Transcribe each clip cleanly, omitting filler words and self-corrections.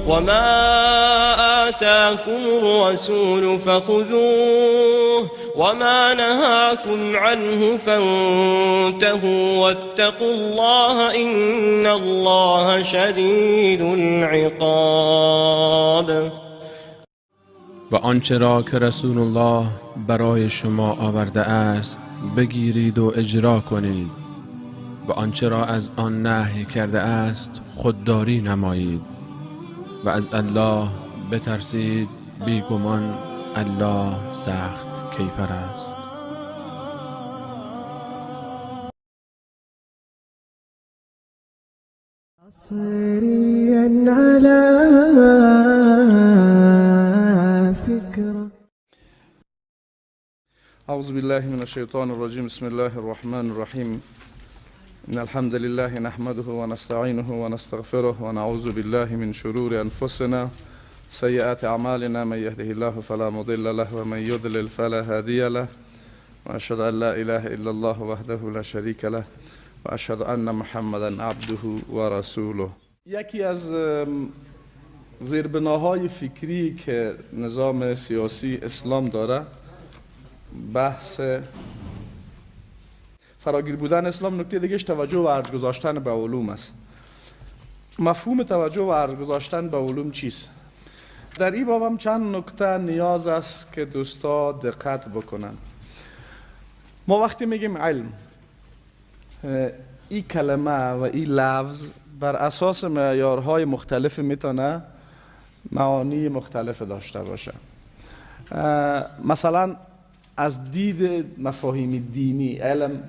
وما آتاكم الرسول فخذوه وما نهاكم عنه فانتهوا واتقوا الله إن الله شديد العقاب. و آنچه را که رسول الله برای شما آورده است بگیرید و اجرا کنید و آنچه را از آن نهی کرده است خودداری نمایید و از الله بترسید، بیگمان الله سخت کیفر است. أعوذ بالله من الشيطان الرجيم. بسم الله الرحمن الرحيم. إن الحمد لله نحمده ونستعينه ونستغفره ونعوذ بالله من شرور أنفسنا سيئات أعمالنا، من يهده الله فلا مضل له ومن يضلل فلا هادي له، وأشهد أن لا إله إلا الله وحده لا شريك له وأشهد أن محمدا عبده ورسوله. یکی از زیربناهای فکری که نظام سیاسی اسلام داره بحث فراگیر بودن اسلام، نکته دیگهش توجه و ارج گذاشتن به علوم است. مفهوم توجه و ارج گذاشتن به علوم چیست؟ در این باب هم چند نکته نیاز است که دوستا دقت بکنن. ما وقتی میگیم علم، این کلمه و این لفظ بر اساس معیارهای مختلف میتونه معانی مختلف داشته باشه. مثلا از دید مفاهیم دینی، علم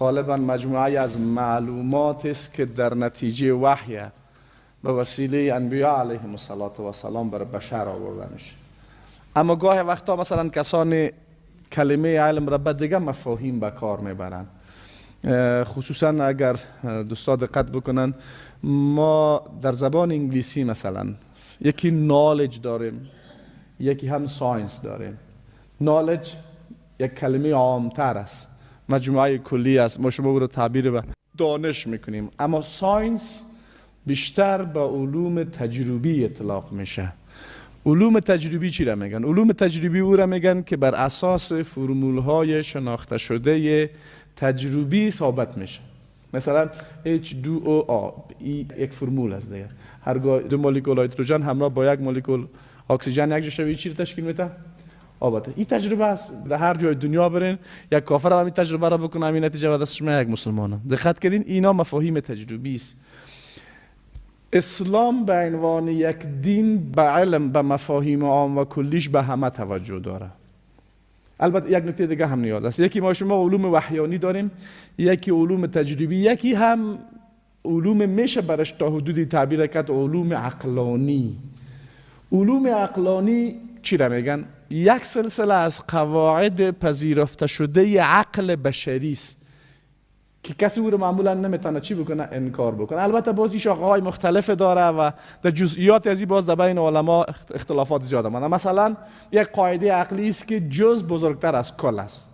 غالبا مجموعه از معلومات است که در نتیجه وحی به وسیله انبیا علیهم الصلاة والسلام بر بشر آورده میشه. اما گاه وقتا مثلا کسانی کلمه علم را به دیگه مفاهیم به کار میبرن. خصوصا اگر دوستا دقت بکنن، ما در زبان انگلیسی مثلا یکی knowledge داریم، یکی هم science داریم. knowledge یک کلمه عامتر است، مجموعه کلی است، ما شما رو تعبیر به دانش میکنیم. اما science بیشتر به علوم تجربی اطلاق میشه. علوم تجربی چی را میگن؟ علوم تجربی او را میگن که بر اساس فرمول های شناخته شده تجربی ثابت میشه. مثلا H2O آب، این یک فرمول است دیگه. هرگاه دو مولکول هیدروژن همراه با یک مولکول اکسیژن یک جا شوی چی تشکیل میده؟ آب. این تجربه است. در هر جای دنیا برین، یک کافر هم این تجربه را بکنه همین نتیجه به دستش میاد، یک مسلمان. دقت کردین؟ اینا مفاهیم تجربی است. اسلام به عنوان یک دین به علم، به مفاهیم عام و کلیش به همه توجه داره. البته یک نکته دیگه هم نیاز است. یکی ما شما علوم وحیانی داریم، یکی علوم تجربی، یکی هم علوم میشه برش تا حدودی تعبیر کرد علوم عقلانی. علوم عقلانی چی را میگن؟ یک سلسله از قواعد پذیرفته شده عقل بشری است که کسی او رو معمولا نمیتونه چی بکنه؟ انکار بکنه. البته باز این شاخه های مختلف داره و در جزئیات از این باز در بین علما اختلافات زیاد آمده. مثلا یک قاعده عقلی است که جز بزرگتر از کل است.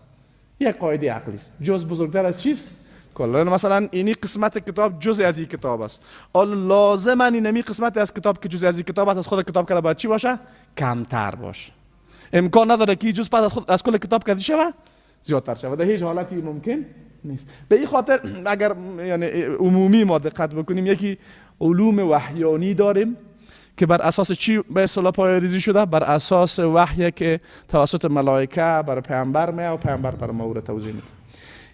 یک قاعده عقلی است، جز بزرگتر از چیست؟ کل. مثلا اینی قسمت کتاب جزء از این کتاب است. حالا لازما اینمی قسمت از کتاب که جزء از این کتاب است از خود کتاب که باید چی باشه؟ کمتر باشه. امکان نداره که جز پس از خود از کل کتاب که شوه زیادتر شود. در هیچ حالتی ممکن نیست. به این خاطر اگر یعنی عمومی ما دقت بکنیم، یکی علوم وحیانی داریم که بر اساس چی به اصطلاح پایه‌ریزی شده؟ بر اساس وحی که توسط ملائکه بر پیامبر میاد و پیامبر بر ما او را توضیح میده.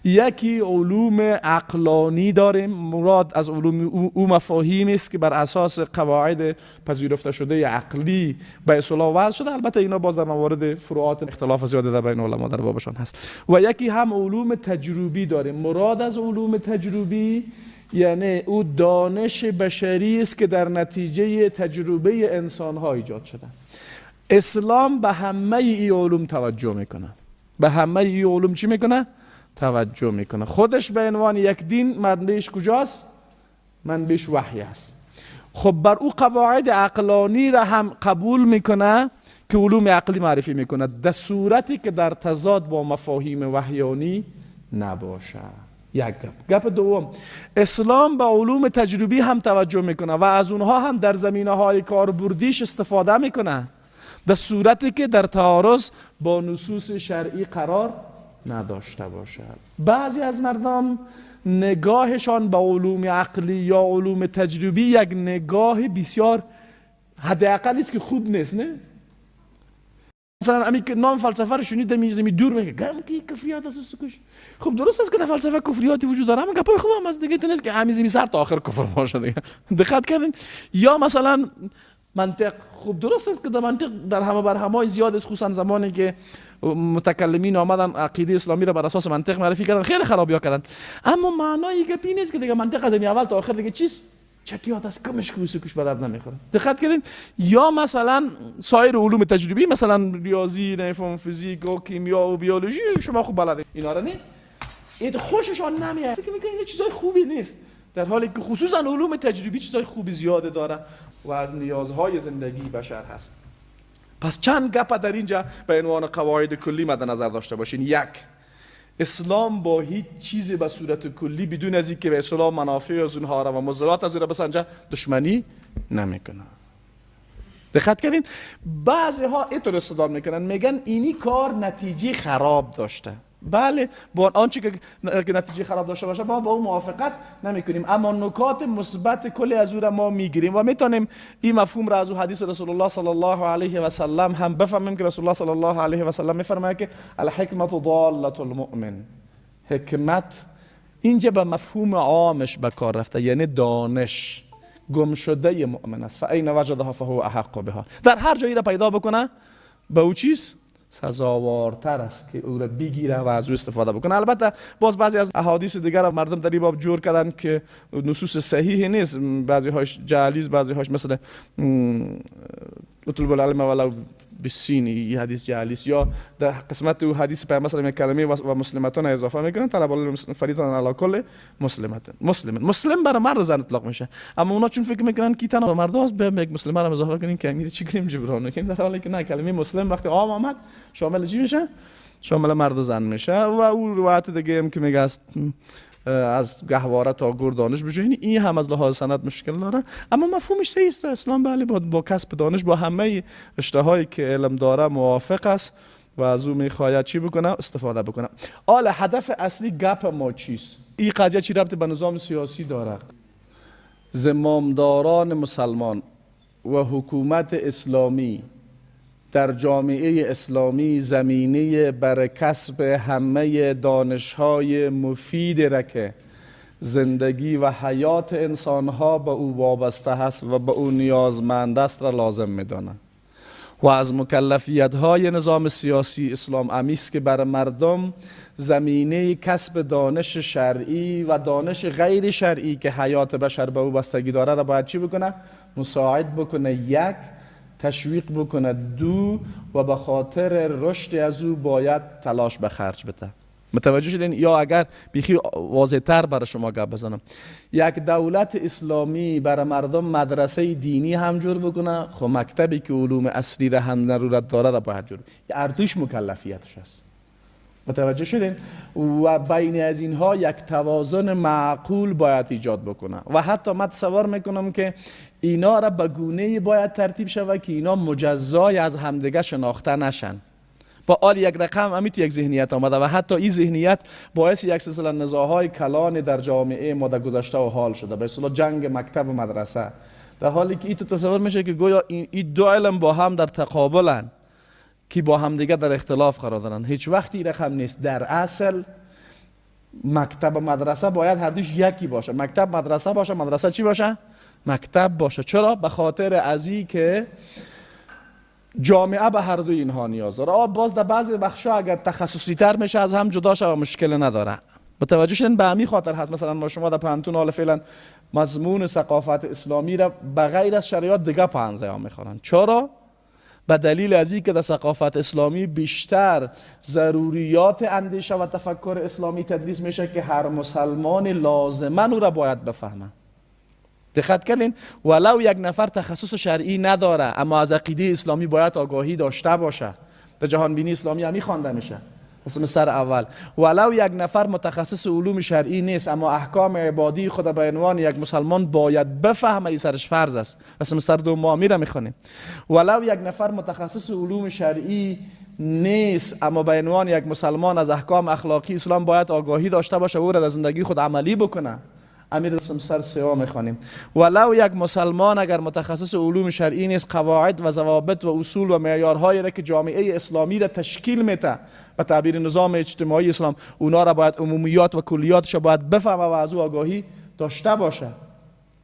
یکی علوم عقلانی داریم، مراد از علوم او مفاهیم است که بر اساس قواعد پذیرفته شده عقلی به اصطلاح وضع شده. البته اینا باز در موارد فروعات اختلاف زیاده در بین علما در بابشان هست. و یکی هم علوم تجربی داریم. مراد از علوم تجربی یعنی او دانش بشری است که در نتیجه تجربه انسان ها ایجاد شده. اسلام به همه ای علوم توجه میکنه. به همه ای علوم چی میکنه؟ توجه میکنه. خودش به عنوان یک دین منبعش کجاست؟ منبعش وحی است. خب بر او قواعد عقلانی را هم قبول میکنه که علوم عقلی معرفی میکنه، در صورتی که در تضاد با مفاهیم وحیانی نباشه. یک گپ. گپ دوم، اسلام به علوم تجربی هم توجه میکنه و از اونها هم در زمینه های کاربردیش استفاده میکنه، در صورتی که در تعارض با نصوص شرعی قرار نداشته باشد. بعضی از مردم نگاهشان به علوم عقلی یا علوم تجربی یک نگاه بسیار حداقل است که خوب نیست، نه؟ مثلا امی که نام فلسفه رو شنید می دور میگه گم کی کفریات است کش. خب درست است که در فلسفه کفریاتی وجود داره، اما گپای خوب هم از دیگه تو نیست که همیزمی سر تا آخر کفر باشه دیگه. دقت کردین؟ یا مثلا منطق، خب درست است که در منطق در همه بر همای زیاد است، خصوصا زمانی که متکلمین آمدن عقیده اسلامی را بر اساس منطق معرفی کردن، خیلی خرابیا کردن، اما معنای گپی نیست که دیگه منطق از اول تا آخر دیگه چیز چتیات از کمش کوسو کش به درد نمیخوره. دقت کردین؟ یا مثلا سایر علوم تجربی، مثلا ریاضی، نفهم فیزیک و کیمیا و بیولوژی، شما خوب بلدید اینا رو، نه؟ این خوششان نمیاد، فکر میکنن اینا چیزای خوبی نیست، در حالی که خصوصا علوم تجربی چیزای خوبی زیاده داره و از نیازهای زندگی بشر هست. پس چند گپ در اینجا به عنوان قواعد کلی مد نظر داشته باشین. یک، اسلام با هیچ چیزی به صورت کلی بدون از اینکه به اسلام منافع از اونها را و مضرات از اون را بسنجه دشمنی نمیکنه. دقت کردین؟ بعضی ها اینطور استدلال میکنن، میگن اینی کار نتیجه خراب داشته. بله، با آنچه که نتیجه خراب داشته باشه ما با اون موافقت نمیکنیم، اما نکات مثبت کلی از او را ما میگیریم و میتونیم این مفهوم را از او حدیث رسول الله صلی الله علیه و سلم هم بفهمیم که رسول الله صلی الله علیه و سلم میفرماید که الحکمت ضالة المؤمن. حکمت اینجا به مفهوم عامش به کار رفته، یعنی دانش گم شده مؤمن است. فاین وجدها فهو احق بها. در هر جایی را پیدا بکنه به او چیز سزاوارتر است که او را بگیره و از او استفاده بکنه. البته باز بعضی از احادیث دیگر مردم در این باب جور کردن که نصوص صحیح نیست، بعضی هاش جعلی، بعضی هاش مثل اطلب العلم ولو بالصین، این حدیث جعلی است، یا در قسمت او حدیث پیامبر صلی الله علیه و کلمه و مسلمتون اضافه میکنن، طلب العلم فریضه علی کل مسلمتن. مسلم برای مرد و زن اطلاق میشه، اما اونا چون فکر میکنن که تنها مرد است، به یک مسلمه را اضافه کنین که امیر چی کنیم جبران کنیم، در حالی که نه، کلمه مسلم وقتی عام آمد شامل چی میشه؟ شامل مرد و زن میشه. و او روایت دیگه هم که میگه از گهواره تا گور دانش بجوین، این هم از لحاظ سند مشکل داره، اما مفهومش صحیح است. اسلام بله با کسب دانش با همه رشته هایی که علم داره موافق است و از او میخواهد چی بکنه؟ استفاده بکنه. حالا هدف اصلی گپ ما چیست؟ این قضیه چی ربط به نظام سیاسی داره؟ زمامداران مسلمان و حکومت اسلامی در جامعه اسلامی زمینه بر کسب همه دانش‌های مفید را که زندگی و حیات انسان‌ها به او وابسته است و به او نیازمند است را لازم می‌دانند و از مکلفیت‌های نظام سیاسی اسلام امیست که بر مردم زمینه کسب دانش شرعی و دانش غیر شرعی که حیات بشر به او بستگی داره را باید چی بکنه؟ مساعد بکنه. یک، تشویق بکنه. دو، و به خاطر رشد از او باید تلاش به خرج بده. متوجه شدین؟ یا اگر بیخی واضح تر برای شما گپ بزنم، یک دولت اسلامی برای مردم مدرسه دینی هم جور بکنه، خب مکتبی که علوم اصلی را هم ضرورت داره را باید جور، اردوش مکلفیتش است. متوجه شدین؟ و بین از اینها یک توازن معقول باید ایجاد بکنه و حتی من تصور میکنم که اینا را به گونه‌ای باید ترتیب شود که اینا مجزای از همدیگه شناخته نشن. با آل یک رقم امی تو یک ذهنیت آمده و حتی این ذهنیت باعث یک سلسله نزاع‌های کلان در جامعه ما در گذشته و حال شده، به اصطلاح جنگ مکتب و مدرسه، در حالی که این تو تصور میشه که گویا این دو علم با هم در تقابلن که با همدیگه در اختلاف قرار دارن. هیچ وقتی رقم نیست. در اصل مکتب و مدرسه باید هر دوش یکی باشه. مکتب مدرسه باشه، مدرسه چی باشه؟ مکتب باشه. چرا؟ به خاطر ازی که جامعه به هر دوی اینها نیاز داره. باز در بعضی بخشا اگر تخصصی تر میشه از هم جدا شه و مشکل نداره. متوجه شدین؟ به همین خاطر هست مثلا ما شما در پانتون حال فعلا مضمون ثقافت اسلامی را بغیر از شریعت دیگه پانزه ها میخوانن. چرا؟ به دلیل از اینکه در ثقافت اسلامی بیشتر ضروریات اندیشه و تفکر اسلامی تدریس میشه که هر مسلمان لازماً او را باید بفهمه. دقت کردین؟ ولو یک نفر تخصص شرعی نداره اما از عقیده اسلامی باید آگاهی داشته باشه. در جهان بینی اسلامی همی خوانده میشه. سمستر اول. ولو یک نفر متخصص علوم شرعی نیست اما احکام عبادی خود به عنوان یک مسلمان باید بفهمه، ای سرش فرض است. سمستر دوم ما میره میخوانیم. ولو یک نفر متخصص علوم شرعی نیست اما به عنوان یک مسلمان از احکام اخلاقی اسلام باید آگاهی داشته باشه و او را در زندگی خود عملی بکنه. امیر سمستر سوم میخوانیم. ولو یک مسلمان اگر متخصص علوم شرعی نیست، قواعد و ضوابط و اصول و معیارهایی را که جامعه اسلامی را تشکیل میده به تعبیر نظام اجتماعی اسلام، اونا را باید عمومیات و کلیاتش باید بفهمه و از او آگاهی داشته باشه.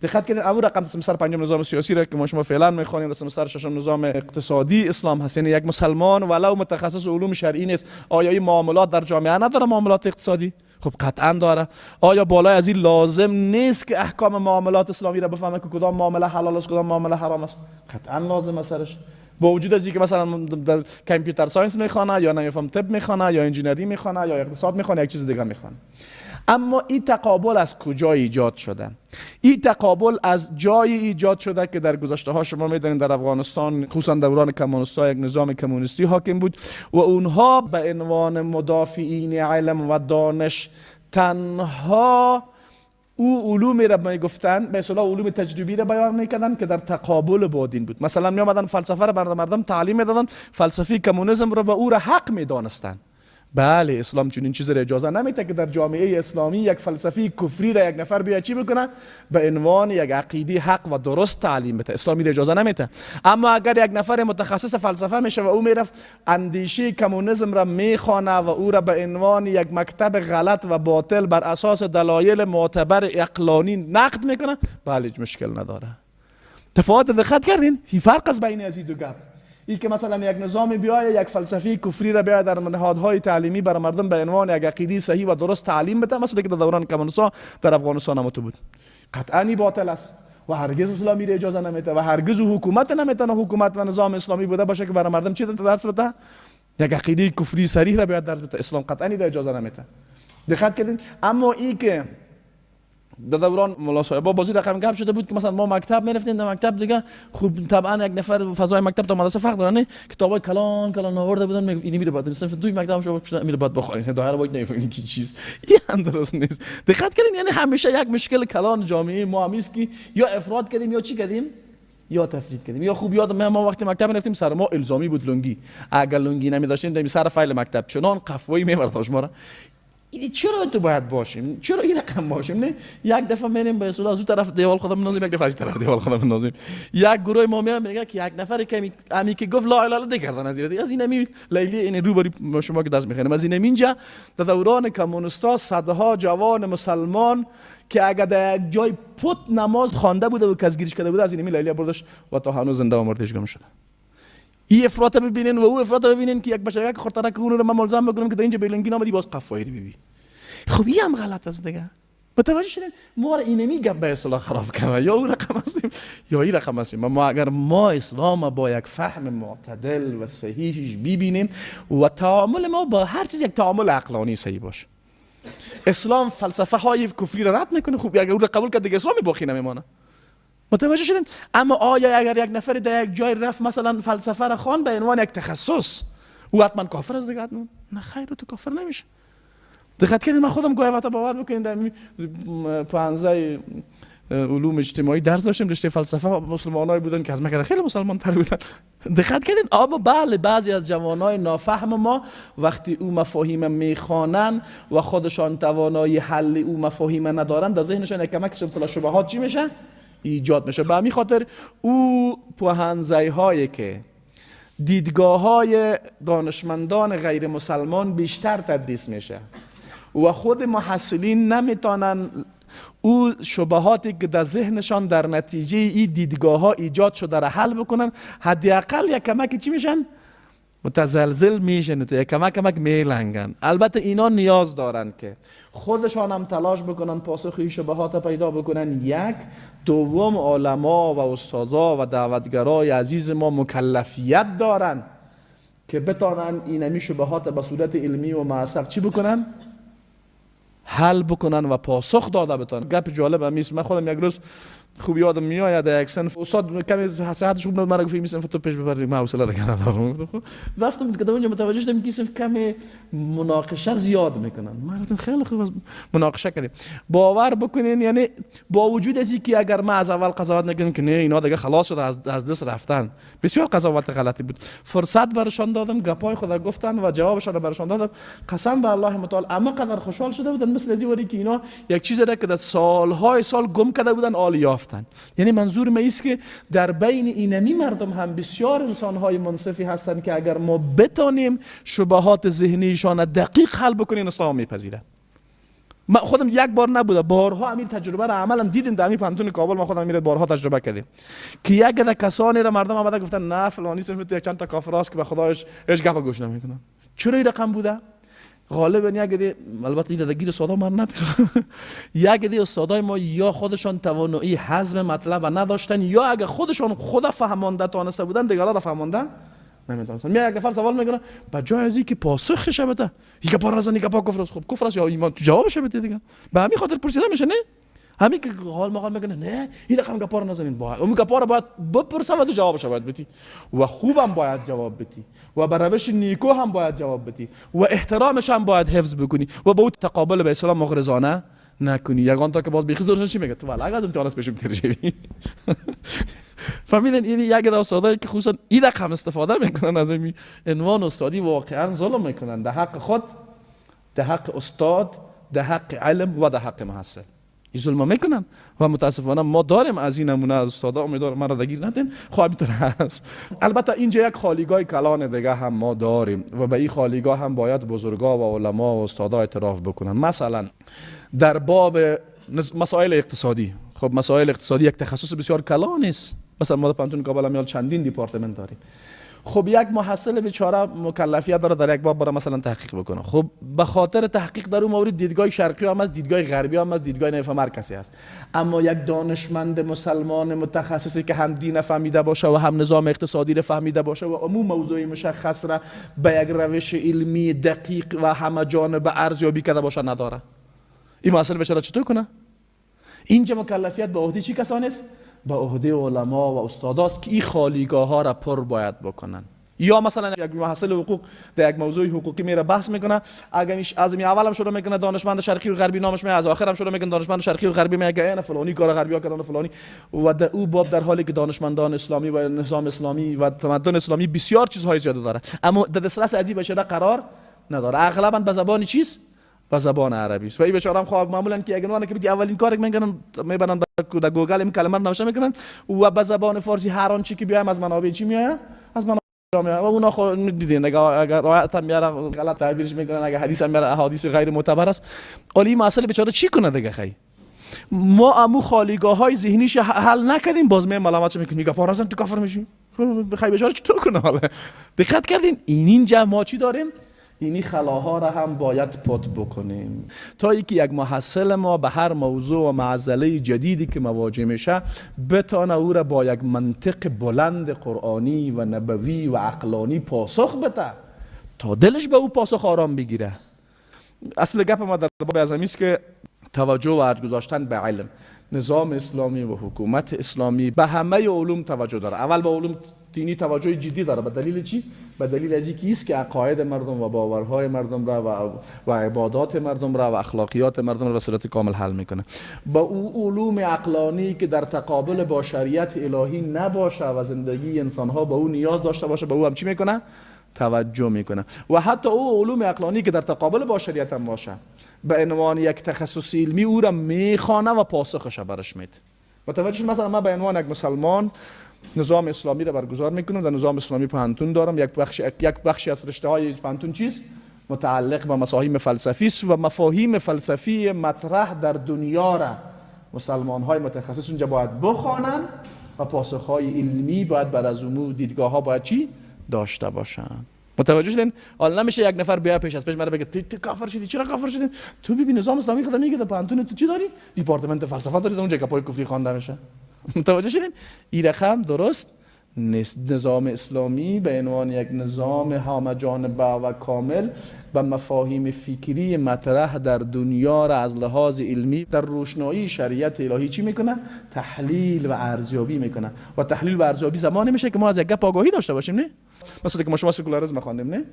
دقت کنید، اول رقم سمستر پنجم نظام سیاسی را که ما شما فعلا میخوانیم، سمستر ششم نظام اقتصادی اسلام هست. یعنی یک مسلمان ولو متخصص علوم شرعی نیست، آیا این معاملات در جامعه نداره؟ معاملات اقتصادی خب قطعا داره. آیا بالای از این لازم نیست که احکام معاملات اسلامی را بفهمه که کدام معامله حلال است کدام معامله حرام است؟ قطعا لازم است سرش. با وجود از اینکه مثلا در computer science میخوانه یا نمیفهم طب میخوانه یا انجینری میخوانه یا اقتصاد میخوانه، یک چیز دیگه میخوانه. اما این تقابل از کجا ایجاد شده؟ این تقابل از جایی ایجاد شده که در گذشته ها شما میدانید در افغانستان خصوصا دوران کمونیست‌ها یک نظام کمونیستی حاکم بود و اونها به عنوان مدافعین علم و دانش تنها او علومی را میگفتن، به اصطلاح علوم تجربی را بیان میکردن که در تقابل با دین بود. مثلا می آمدن فلسفه را بر مردم تعلیم میدادن، فلسفه کمونیسم را به او را حق میدانستند. بله، اسلام چنین چیزی را اجازه نمیده که در جامعه اسلامی یک فلسفه کفری را یک نفر بیا چی بکنه؟ به عنوان یک عقیده حق و درست تعلیم بده. اسلامی را اجازه نمیده. اما اگر یک نفر متخصص فلسفه میشه و او میرفت اندیشه کمونیسم را میخوانه و او را به عنوان یک مکتب غلط و باطل بر اساس دلایل معتبر عقلانی نقد میکنه، بله هیچ مشکل نداره. تفاوت دقت کردین؟ هیچ فرق از بین از این دو گپ. ای که مثلا یک نظام بیایه یک فلسفه کفری را بیایه در نهادهای تعلیمی برای مردم به عنوان یک عقیده صحیح و درست تعلیم بده، مثلا که در دوران کمونیست‌ها در افغانستان هم بود، قطعا باطل است و هرگز اسلامی را اجازه نمیده و هرگز حکومت نمیتونه حکومت و نظام اسلامی بوده باشه که برای مردم چی درس بده؟ یک عقیده کفری صریح را بیاد درس بده. اسلام قطعا را اجازه نمیده. دقت کردین؟ اما ای که در دوران ملا صاحبا بازی رقم گپ شده بود که مثلا ما مکتب میرفتیم، در مکتب دیگه خوب طبعا یک نفر فضای مکتب تا مدرسه فرق داره، نه کتابای کلان کلان آورده بودن، میگفت اینی میره بعد مثلا دوی مکتب شما شده میره بعد بخونید، دایره باید نمیفهمید کی چیز، این هم درست نیست. دقت کردین؟ یعنی همیشه یک مشکل کلان جامعه ما همیست که یا افراط کردیم یا چی کردیم یا تفرید کردیم. یا خوب یادم ما وقتی مکتب رفتیم سر ما الزامی بود لنگی، اگر لنگی نمی‌داشتیم در سر فایل مکتب چنان قفویی می‌برداشت ما را. این چرا تو باید باشیم؟ چرا این رقم باشیم؟ نه یک دفعه میریم به اصطلاح از اون طرف دیوال خودم نازیم، یک دفعه از طرف دیوال خودم نازیم. یک گروه ما میام میگه که یک نفر کمی امی که گفت لا اله الا الله کردن از این از این امی لیلی این رو بری شما که درس میخونیم از این اینجا در دوران کمونیستا صدها جوان مسلمان که اگر در جای پت نماز خوانده بوده و کسگیریش کرده بوده از این امی لیلی بردش و تا هنوز زنده و مردش گم شده. این افراط ببینین و او افراط ببینین که یک بچه یک خورترک اون رو من ملزم بکنم که در اینجا بیلنگی نامدی باز قفایی ببی. خب این هم غلط است دیگه. متوجه شدین؟ ما را اینمی گپ به اصطلاح خراب کنه، یا او رقم هستیم یا این رقم هستیم. ما اگر ما اسلام با یک فهم معتدل و صحیحش ببینیم و تعامل ما با هر چیز یک تعامل عقلانی صحیح باشه. اسلام فلسفه های کفری را رد میکنه، خب اگر او را قبول کرد دیگه اسلامی باقی نمیمانه. متوجه شدین؟ اما آیا اگر یک نفر در یک جای رفت مثلا فلسفه را خوان به عنوان یک تخصص، او حتما کافر است دیگه؟ حتما نه خیر، تو کافر نمیشه. دقت کردین؟ من خودم گاهی وقتا باور بکنین در پنځه علوم اجتماعی درس داشتیم، رشته فلسفه، مسلمانای بودن که از من خیلی مسلمان تر بودن. دقت کردین؟ اما بله بعضی از جوانای نافهم ما وقتی او مفاهیم میخوانن و خودشان توانایی حل او مفاهیم ندارن، در ذهنشان یک کمک شبهات چی میشه؟ ایجاد میشه. به همین خاطر او پوهنځی هایی که دیدگاه های دانشمندان غیر مسلمان بیشتر تدریس میشه و خود محصلین نمیتونن او شبهاتی که در ذهنشان در نتیجه این دیدگاه ها ایجاد شده را حل بکنن، حداقل یک کمک چی میشن؟ متزلزل میشن، تو یک کمک کمک میلنگن. البته اینا نیاز دارن که خودشان هم تلاش بکنن پاسخ این شبهات پیدا بکنن. یک، دوم علما و استادا و دعوتگرای عزیز ما مکلفیت دارن که بتانن اینمی شبهات به صورت علمی و معصب چی بکنن؟ حل بکنن و پاسخ داده بتانن. گپ جالب هم نیست. من خودم یک روز خوب یادم میآید یک صنف استاد کمی صحتش خوب نبود، مرا گفت این صنف تو پیش ببر، من حوصله دیگه ندارم. رفتم که اونجا متوجه شدم که صنف کمی مناقشه زیاد میکنن. من گفتم خیلی خوب مناقشه کردیم. باور بکنین یعنی با وجود از اینکه اگر من از اول قضاوت نکنم که نه اینا دیگه خلاص شده از دست رفتن، بسیار قضاوت غلطی بود. فرصت برشان دادم، گپای خود گفتن و جوابشان را برشان دادم. قسم به الله متعال اما قدر خوشحال شده بودن، مثل از این که اینا یک چیزی را که در سالهای سال گم کرده بودن عالی یافتن. یعنی منظور ما ایست که در بین اینمی مردم هم بسیار انسان‌های منصفی هستند که اگر ما بتانیم شبهات ذهنیشان دقیق حل بکنیم اسلام میپذیرن. من خودم یک بار نبوده، بارها همین تجربه را عملا دیدیم در همین پانتون کابل. ما خودم میره بارها تجربه کردیم که یک عده کسانی را مردم آمده گفتن نه فلانی صنف یک چند تا کافر است که به خدایش هیچ گپ گوش نمیکنن. چرا این رقم بوده؟ غالبا یک عده، البته این گیر ساده من نه، یک عده استادای ما یا خودشان توانایی هضم مطلب نداشتن، یا اگه خودشان خود فهمانده تانسته بودن دیگران را فهمانده نمیتونستن. می یک نفر سوال میکنه به جای از اینکه پاسخش بده، یک پا نزن یک پا کفر است، خب کفر است یا ایمان، تو جوابش بده دیگه. به همین خاطر پرسیده میشه. نه همین که حال مقال میکنه نه این رقم گپا رو نزنین، باید اون گپا رو باید بپرسه و تو جوابش باید بدی و خوبم باید جواب بدی و به روش نیکو هم باید جواب بدی و احترامش هم باید حفظ بکنی و با او تقابل به اسلام مغرضانه نکنی. یگان تا که باز بیخیز درشن چی میگه تو والا از امتحان پیشم ترجیحی. فهمیدن؟ این یک عده استادایی که خصوصا این رقم استفاده میکنن از این عنوان استادی واقعا ظلم میکنن در حق خود، در حق استاد، در حق علم و در حق محصل. این ظلم میکنن و متاسفانه ما داریم از این نمونه از استادا. امیدوارم مرا دگیر ندین. خب اینطور هست. البته اینجا یک خالیگاه کلان دیگه هم ما داریم و به این خالیگاه هم باید بزرگا و علما و استادا اعتراف بکنن. مثلا در باب مسائل اقتصادی، خب مسائل اقتصادی یک تخصص بسیار کلان است. مثلا ما در پانتون کابل هم چندین دیپارتمنت داریم. خب یک محصل بیچاره مکلفیت داره در یک باب برای مثلا تحقیق بکنه. خب به خاطر تحقیق در اون مورد دیدگاه شرقی هم هست، دیدگاه غربی هم هست، دیدگاه نفهم هر کسی هست. اما یک دانشمند مسلمان متخصصی که هم دین فهمیده باشه و هم نظام اقتصادی را فهمیده باشه و عموم موضوع مشخص را به یک روش علمی دقیق و همه جانبه ارزیابی کرده باشه نداره. این محصل بیچاره چطور کنه؟ اینجا مکلفیت به عهده چی کسانی است؟ به عهده علما و استاداست که این خالیگاه ها را پر باید بکنن. یا مثلا یک محصل حقوق در یک موضوع حقوقی میره بحث میکنه، اگر از می اولم شروع میکنه دانشمند شرقی و غربی نامش میاد، از آخرم شروع میکنه دانشمند شرقی و غربی میگه نه فلانی کار غربی ها کردن فلانی، و در او باب در حالی که دانشمندان اسلامی و نظام اسلامی و تمدن اسلامی بسیار چیزهای زیاد داره، اما در دسترس از این بشره قرار نداره. اغلبا به زبان چیز؟ به زبان عربی است. و این بیچاره هم خب معمولا که اگه که بدی اولین کار که میکنن میبرن در گوگل این کلمه رو نوشته میکنن و به زبان فارسی هر آنچه که بیایم از منابع چی میآید؟ از منابع میآید. و اونا خب دیدین اگر آیات هم میاره غلط تعبیرش میکنن، اگر حدیث هم میاره احادیث غیر معتبر است. علی مسئله بیچاره چی کنه دیگه؟ خی ما امو خالیگاه های ذهنیش حل نکردیم، باز می ملامت میکنیم میگه پارازن تو کافر میشی. خی بیچاره چطور کنه حالا؟ دقت کردین این اینجا ما چی داریم؟ اینی خلاها را هم باید پت بکنیم تا اینکه یک محصل ما به هر موضوع و معضله جدیدی که مواجه میشه بتانه او را با یک منطق بلند قرآنی و نبوی و عقلانی پاسخ بده تا دلش به او پاسخ آرام بگیره. اصل گپ ما در باب از است که توجه و ارج گذاشتن به علم، نظام اسلامی و حکومت اسلامی به همه علوم توجه داره. اول به علوم دینی توجه جدی داره. به دلیل چی؟ به دلیل از اینکه است که عقاید مردم و باورهای مردم را و عبادات مردم را و اخلاقیات مردم را به صورت کامل حل میکنه. با او علوم عقلانی که در تقابل با شریعت الهی نباشه و زندگی انسانها با او نیاز داشته باشه، به او هم چی میکنه؟ توجه میکنه. و حتی او علوم عقلانی که در تقابل با شریعت هم باشه، به عنوان یک تخصص علمی او را میخوانه و پاسخش برش میده. متوجه شد؟ مثلا من به عنوان یک مسلمان نظام اسلامی را برگزار میکنم، در نظام اسلامی پوهنتون دارم، یک بخشی از رشته های پوهنتون چیز متعلق به مفاهیم فلسفی است و مفاهیم فلسفی مطرح در دنیا را مسلمان های متخصص اونجا باید بخوانن و پاسخ های علمی باید بر از امور دیدگاه ها باید چی داشته باشن. متوجه شدین؟ حالا نمیشه یک نفر بیا پیش از پیش مرا بگه تو کافر شدی، چرا کافر شدی؟ تو ببین نظام اسلامی خدا میگه در پوهنتون تو چی داری؟ دیپارتمنت فلسفه داری، اونجا گپای کفری خوانده میشه. متوجه شدین؟ این رقم درست نیست. نظام اسلامی به عنوان یک نظام همه جانبه و کامل و مفاهیم فکری مطرح در دنیا را از لحاظ علمی در روشنایی شریعت الهی چی میکنه؟ تحلیل و ارزیابی میکنه. و تحلیل و ارزیابی زمانی میشه که ما از یک گپ آگاهی داشته باشیم، نه؟ مثلا که ما شما سکولاریسم خواندیم، نه؟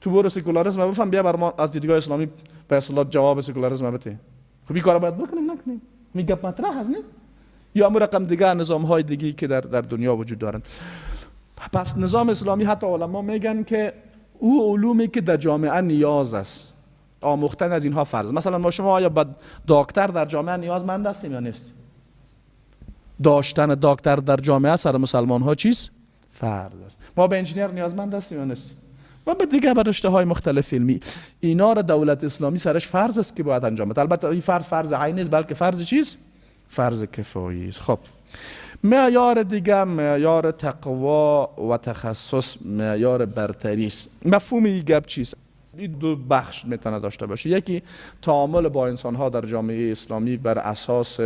تو برو سکولاریسم بفهم، بیا بر ما از دیدگاه اسلامی به اصطلاح جواب سکولاریسم بده. خب این کارو باید بکنیم نکنیم؟ می گپ مطرح هست، نه؟ یا امور رقم دیگر نظام های دیگه که در دنیا وجود دارن. پس نظام اسلامی حتی علما میگن که او علومی که در جامعه نیاز است آموختن از اینها فرض. مثلا ما شما آیا با دکتر در جامعه نیازمند هستیم یا نیست؟ داشتن دکتر در جامعه سر مسلمان ها چیست؟ فرض است. ما به انجینیر نیازمند هستیم یا نیست؟ و به دیگه به رشته های مختلف علمی، اینا را دولت اسلامی سرش فرض است که باید انجام بده. البته این فرض فرض عین نیست، بلکه فرض چیست؟ فرض کفایی است. خب معیار دیگه معیار تقوا و تخصص، معیار برتری است. مفهوم این گپ چیست؟ این دو بخش میتونه داشته باشه. یکی تعامل با انسانها در جامعه اسلامی بر اساس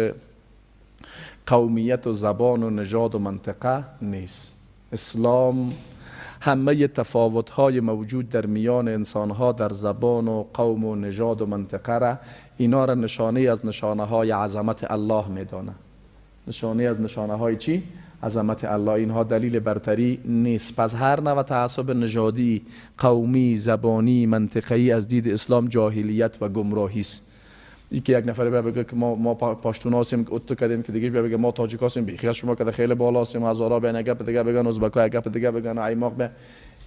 قومیت و زبان و نژاد و منطقه نیست. اسلام همه تفاوت‌های موجود در میان انسان‌ها در زبان و قوم و نژاد و منطقه را، اینا را نشانه از نشانه‌های عظمت الله می‌دانه. نشانه از نشانه‌های چی؟ عظمت الله. اینها دلیل برتری نیست. پس هر نوع تعصب نژادی، قومی، زبانی، منطقه‌ای از دید اسلام جاهلیت و گمراهی است. که یک نفر بگه که ما پاشتون هستیم که اتو کردیم، که دیگه بگه ما تاجیک هستیم، بیخیال شما که خیلی بالا هستیم، هزارا به گپ دیگه بگن، ازبکا گپ دیگه بگن، ایماق به،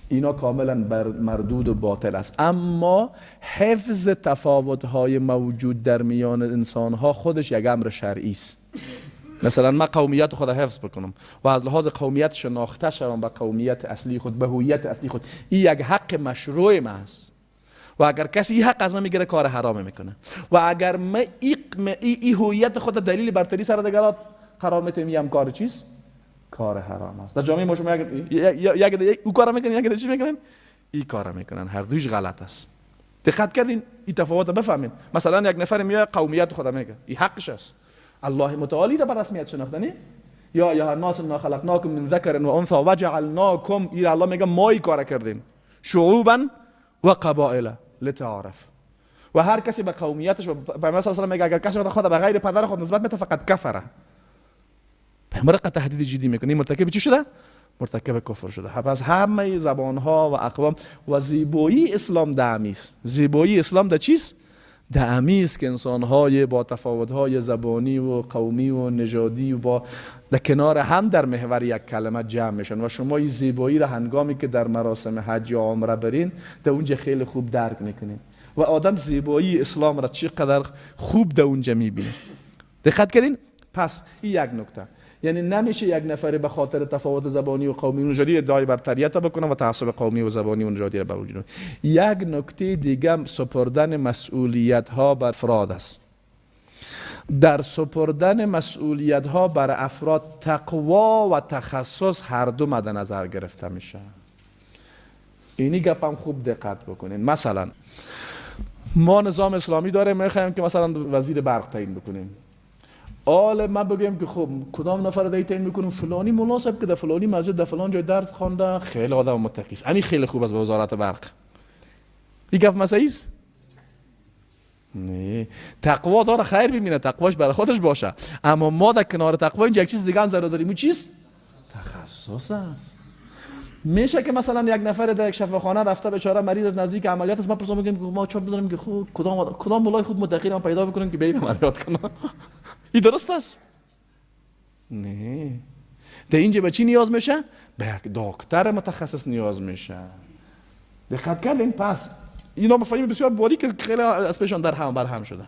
اینا کاملا مردود و باطل است. اما حفظ تفاوت‌های موجود در میان انسان‌ها خودش یک امر شرعی است. مثلا من قومیت خود حفظ بکنم و از لحاظ قومیت شناخته شوم به قومیت اصلی خود، به هویت اصلی خود، این یک حق مشروع ما است. و اگر کسی این حق از من میگیره کار حرام میکنه. و اگر من ای هویت خود دلیل برتری سر دیگران قرار میتیم، این هم کار چیست؟ کار حرام است. در جامعه ما شما یک او کار میکنن، یک چی میکنن؟ این کار میکنن، هر دویش غلط است. دقت کردین؟ این تفاوت بفهمین. مثلا یک نفر میاد قومیت خود میگه، این حقش است. الله متعالی را به رسمیت شناختنی، یا ایها الناس انا خلقناکم من ذکر و انثی وجعلناکم، این الله میگه ما این کار کردیم، شعوبا و قبائل لتعارف. و هر کسی به قومیتش، پیامبر صلی الله علیه و میگه اگر کسی خود به غیر پدر خود نسبت میده فقط کفره. پیامبر تهدید جدی میکنه، مرتکب چی شده؟ مرتکب کفر شده. پس همه زبانها و اقوام و زیبایی اسلام دعمی است. زیبایی اسلام در چیست؟ دعمی است که انسانهای با تفاوت‌های زبانی و قومی و نژادی و با در کنار هم در محور یک کلمه جمع میشن. و شما این زیبایی را هنگامی که در مراسم حج یا عمره برین در اونجا خیلی خوب درک میکنین و آدم زیبایی اسلام را چقدر خوب در اونجا میبینه. دقت کردین؟ پس این یک نکته، یعنی نمیشه یک نفر به خاطر تفاوت زبانی و قومی و نژادی ادعای برتریت بکنه و تعصب قومی و زبانی و نژادی را به وجود بیاره. یک نکته دیگه سپردن مسئولیت ها بر افراد است. در سپردن مسئولیت ها بر افراد تقوا و تخصص هر دو مد نظر گرفته میشه. اینی گپ هم خوب دقت بکنین. مثلا ما نظام اسلامی داریم، میخوایم که مثلا وزیر برق تعیین بکنیم. آل من بگم که خب کدام نفر رو تعیین میکنیم؟ فلانی مناسب که در فلانی مسجد در فلان جای درس خوانده، خیلی آدم متقی است، همین خیلی خوب است به وزارت برق. این گپ مسئله است؟ نه، تقوا داره، خیر ببینه، تقواش برای خودش باشه. اما ما در کنار تقوا اینجا یک چیز دیگه هم ضرور داریم، اون چیز تخصص است. میشه که مثلا یک نفر در یک شفاخانه رفته بیچاره مریض از نزدیک عملیات است، ما پرسون میگیم که ما چهار بزنیم که خب کدام مولای خوب متقی رو پیدا بکنیم که بریم عملیات کنه. این درست است؟ نه. در اینجا به چی نیاز میشه؟ به یک دکتر متخصص نیاز میشه. دقت کردین؟ پس اینا مفاهیم بسیار باریک که خیلی از پیشان در هم بر هم شده.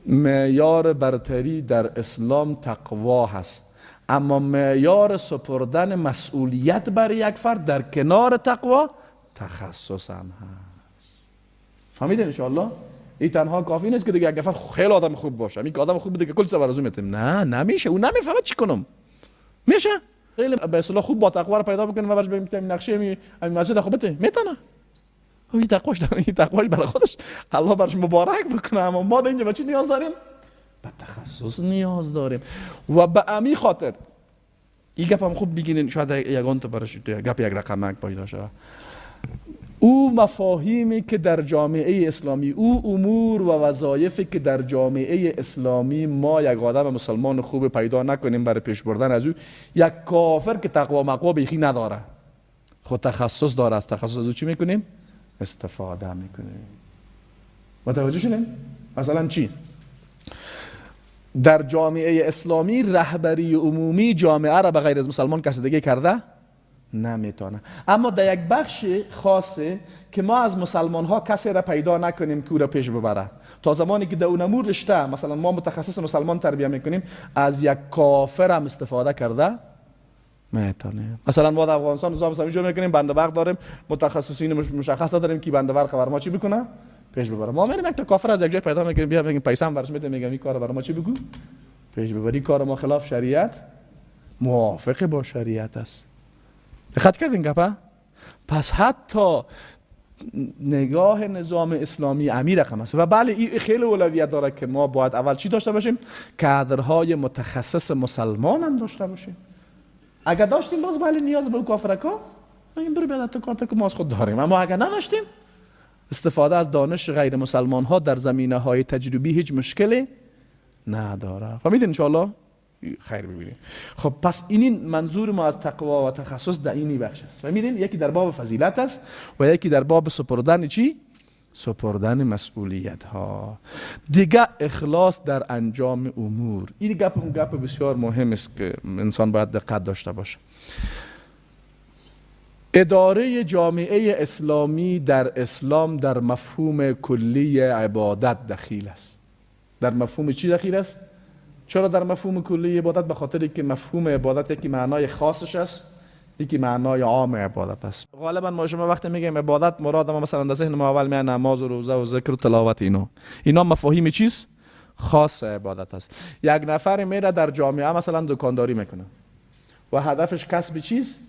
معیار برتری در اسلام تقوا هست، اما معیار سپردن مسئولیت برای یک فرد در کنار تقوا تخصص هم هست. فهمیدین انشاءالله؟ این تنها کافی نیست که دیگه یک نفر خیلی آدم خوب باشه، این آدم خوب بوده که کل سوار از میتیم. نه، نمیشه. اون نمیفهمه چی کنم. میشه خیلی به اصطلاح خوب با تقوا رو پیدا بکنیم و براش بگیم نقشه می مسجد خوب بده، میتونه. این تقواش داره، این تقواش برای خودش الله برش مبارک بکنه. اما ما در اینجا به چی نیاز داریم؟ به تخصص نیاز داریم. و به امی خاطر این گپ هم خوب بگیرین، شاید یگان تو برش گپ یک رقمک پیدا شود. او مفاهیمی که در جامعه اسلامی، او امور و وظایفی که در جامعه اسلامی ما یک آدم مسلمان خوب پیدا نکنیم برای پیش بردن از او، یک کافر که تقوا مقوا بیخی نداره، خود تخصص داره، از تخصص از او چی میکنیم؟ استفاده میکنیم. متوجه شدیم؟ مثلا چی؟ در جامعه اسلامی رهبری عمومی جامعه را به غیر از مسلمان کسی دیگه کرده نمیتونه. اما در یک بخش خاصه که ما از مسلمان ها کسی را پیدا نکنیم که او را پیش ببره، تا زمانی که در اون امور رشته مثلا ما متخصص مسلمان تربیه میکنیم، از یک کافر هم استفاده کرده میتونه. مثلا ما در افغانستان نظام اسلامی جور میکنیم، بنده برق داریم، متخصصین مشخص داریم که بنده برق بر ما چی بکنه؟ پیش ببره. ما میریم یک تا کافر از یک جای پیدا میکنیم، بیا میگیم پیسه هم برش میدیم، میگم این کار بر ما چی بگو؟ پیش ببری. کار ما خلاف شریعت، موافق با شریعت است. دقت کردین گپه؟ پس حتی نگاه نظام اسلامی امیر رقم است. و بله این خیلی اولویت داره که ما باید اول چی داشته باشیم؟ کادرهای متخصص مسلمان هم داشته باشیم. اگر داشتیم باز بله نیاز به کافرکا این برو بیاد تو کارت که ما از خود داریم. اما اگر نداشتیم، استفاده از دانش غیر مسلمان ها در زمینه های تجربی هیچ مشکلی نداره. فهمیدین ان شاء الله؟ خیر ببینیم. خب پس این منظور ما از تقوا و تخصص در اینی بخش است. فهمیدین؟ یکی در باب فضیلت است و یکی در باب سپردن چی؟ سپردن مسئولیت ها. دیگه اخلاص در انجام امور. این گپ اون گپ بسیار مهم است که انسان باید دقت داشته باشه. اداره جامعه اسلامی در اسلام در مفهوم کلی عبادت دخیل است. در مفهوم چی دخیل است؟ چرا در مفهوم کلی عبادت؟ به خاطر که مفهوم عبادت یکی معنای خاصش است، یکی معنای عام عبادت است. غالبا ما شما وقتی میگیم عبادت، مراد ما مثلا در ذهن ما اول میاد نماز و روزه و ذکر و تلاوت، اینا مفاهیم چیز خاص عبادت است. یک نفر میره در جامعه مثلا دکانداری میکنه و هدفش کسب چیز؟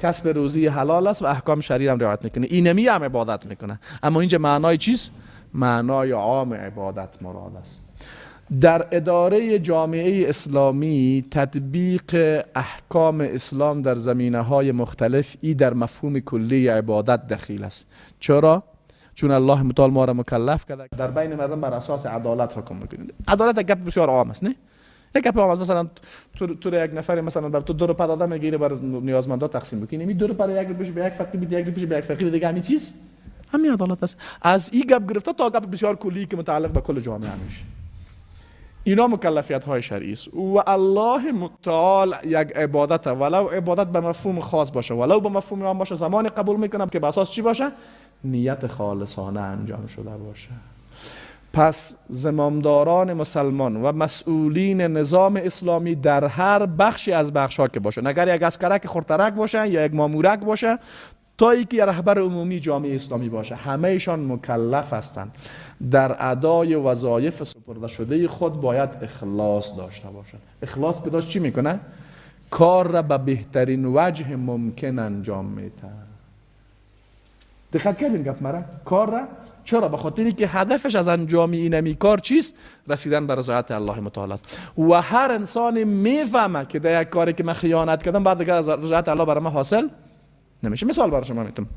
کسب روزی حلال است و احکام شرعی هم رعایت میکنه، اینمی هم عبادت میکنه. اما اینجا معنای چیز؟ معنای عام عبادت مراد است. در اداره جامعه اسلامی تطبیق احکام اسلام در زمینه های مختلف ای در مفهوم کلی عبادت دخیل است. چرا؟ چون الله متعال ما را مکلف کرده در بین مردم بر اساس عدالت حکم بکنید. عدالت یک گپ بسیار عام است، نه؟ یک گپ عام است. مثلا تو یک نفر مثلا بر تو دو روپه داده میگیره بر نیازمندا تقسیم بکنی، می دو روپه یک روپه به یک فقیر بده، یک روپه به یک فقیر دیگه، همین چیز همین عدالت است. از این گپ گرفته تا گپ بسیار کلی که متعلق به کل جامعه میشه. اینا مکلفیت های شرعی است و الله متعال یک عبادت، ولو عبادت به مفهوم خاص باشه ولو به مفهوم عام باشه، زمان قبول میکنم که به اساس چی باشه؟ نیت خالصانه انجام شده باشه. پس زمامداران مسلمان و مسئولین نظام اسلامی در هر بخشی از بخش ها که باشه، اگر یک اسکرک خردترک باشه یا یک مامورک باشه تا اینکه رهبر عمومی جامعه اسلامی باشه، همهشان مکلف هستند در ادای وظایف سپرده شده خود باید اخلاص داشته باشند. اخلاص که داشت چی میکنه؟ کار را به بهترین وجه ممکن انجام میده. دقت کردین گپ مرا؟ کار را چرا؟ به خاطری که هدفش از انجام اینمی کار چیست؟ رسیدن به رضایت الله متعال است. و هر انسان میفهمه که در یک کاری که من خیانت کردم بعد دیگه از رضایت الله برای من حاصل نمیشه. مثال برای شما میتونم،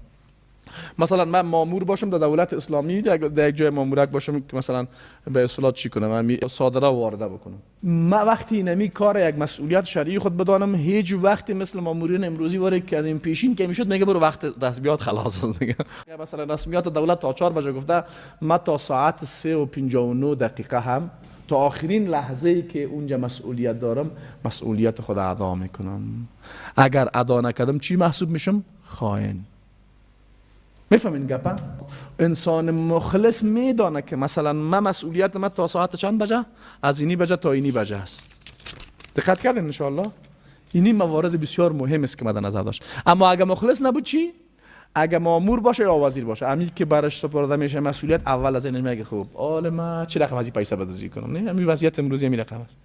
مثلا من مامور باشم در دولت اسلامی، در یک جای مامورک باشم که مثلا به اصطلاح چی کنم، من صادره وارده بکنم. من وقتی اینمی کار یک مسئولیت شرعی خود بدانم، هیچ وقتی مثل مامورین امروزی واره که از این پیشین که میشد میگه برو وقت رسمیات خلاص است دیگه. مثلا رسمیات دولت تا 4 بجه گفته، من تا ساعت 3:59 هم تا آخرین لحظه ای که اونجا مسئولیت دارم مسئولیت خود ادا میکنم. اگر ادا نکردم چی محسوب میشم؟ خائن. میفهمین گپا؟ انسان مخلص میدانه که مثلا من مسئولیت من تا ساعت چند بجه؟ از اینی بجه تا اینی بجه است. دقت کردین انشاءالله؟ اینی موارد بسیار مهم است که مد نظر داشت. اما اگر مخلص نبود چی؟ اگه مامور باشه یا وزیر باشه، امی که برش سپرده میشه مسئولیت، اول از این میگه خب آل ما چه رقم از این پیسه بدزدی کنم، نه همین وضعیت امروزی همین رقم است.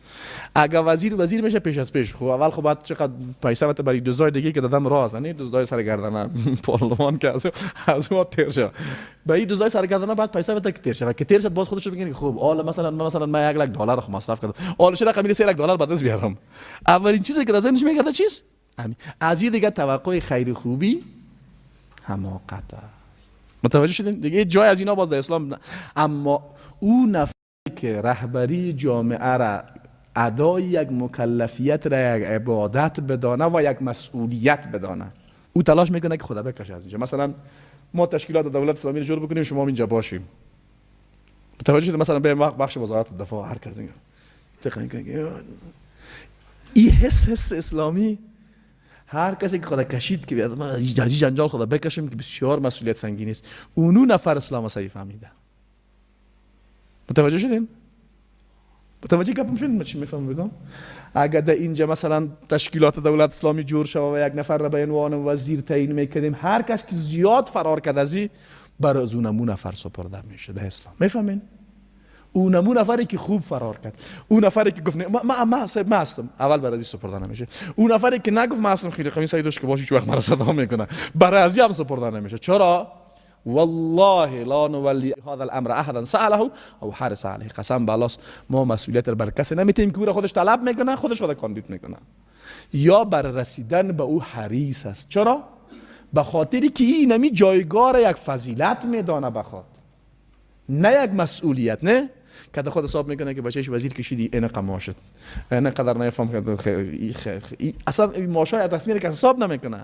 اگه وزیر میشه پیش از پیش، خب اول خب بعد چقدر پیسه بده برای دزدای دیگه که دادم راز، نه دزدای سر گردنه پارلمان که از ما تیر شد، به این دزدای سر گردنه بعد پیسه بده که تیر شد، که تیر شد باز خودش میگه خب آل مثلا من 1 لک دلار خو مصرف کردم، آل چه رقم 3 لک دلار بعد از بیارم. اولین چیزی که در ذهنش میگرده چیز همین. از این دیگه توقع خیر خوبی حماقت است. متوجه شدین؟ دیگه جای از اینا باز در اسلام نه. اما او نفری که رهبری جامعه را ادای یک مکلفیت را یک عبادت بدانه و یک مسئولیت بدانه، او تلاش میکنه که خدا بکشه از اینجا. مثلا ما تشکیلات دولت اسلامی رو جور بکنیم، شما اینجا باشیم. متوجه شدین؟ مثلا به بخش وزارت دفاع هر کس دیگه این حس اسلامی، هر کسی که خدا کشید که بیاد من از جنجال خدا بکشم که بسیار مسئولیت سنگین است، اونو نفر اسلام صحیح فهمیده. متوجه شدین؟ متوجه گپم شدین؟ من چی میفهمم بگم؟ اگر در اینجا مثلا تشکیلات دولت اسلامی جور شود و یک نفر را به عنوان وزیر تعیین میکردیم، هر کس که زیاد فرار کرد از این، بر از اونمو نفر سپرده میشه در اسلام. میفهمین؟ اونمو نفری که خوب فرار کرد، اون نفری که گفت ما ما هستم، اول برای سپرده نمیشه. اون نفری که نگفت ما هستم، خیلی قوی سیدش که باشه هیچ وقت مرا صدا میکنه، برای از هم سپرده نمیشه. چرا؟ والله لا نولی هذا الامر احدا ساله او حرص علیه. قسم به الله ما مسئولیت بر کسی نمیتیم که او را خودش طلب میکنه، خودش خود کاندید میکنه، یا بر رسیدن به او حریص است. چرا؟ به خاطری که این نمی جایگاه یک فضیلت میدانه بخواد، نه یک مسئولیت. نه که خود حساب میکنه که بچهش وزیر کشیدی این قما شد، این قدر نفهم که اصلا ماشای رسمی که حساب نمیکنه.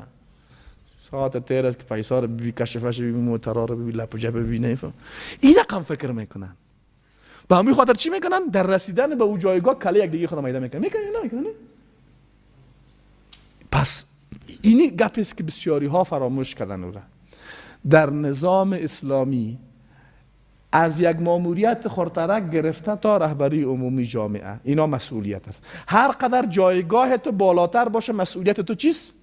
ساعت تیر است که پیسا رو ببی، کشفش ببی، موترا رو ببی، لپوجه ببی، نفهم این رقم فکر میکنن. به همین خاطر چی میکنن؟ در رسیدن به او جایگاه کله یک دیگه خود میده میکنن. میکنن نمیکنن. پس اینی گپی است که بسیاری ها فراموش کردن. در نظام اسلامی از یک ماموریت خردترک گرفته تا رهبری عمومی جامعه، اینا مسئولیت است. هر قدر جایگاه تو بالاتر باشه، مسئولیت تو چیست؟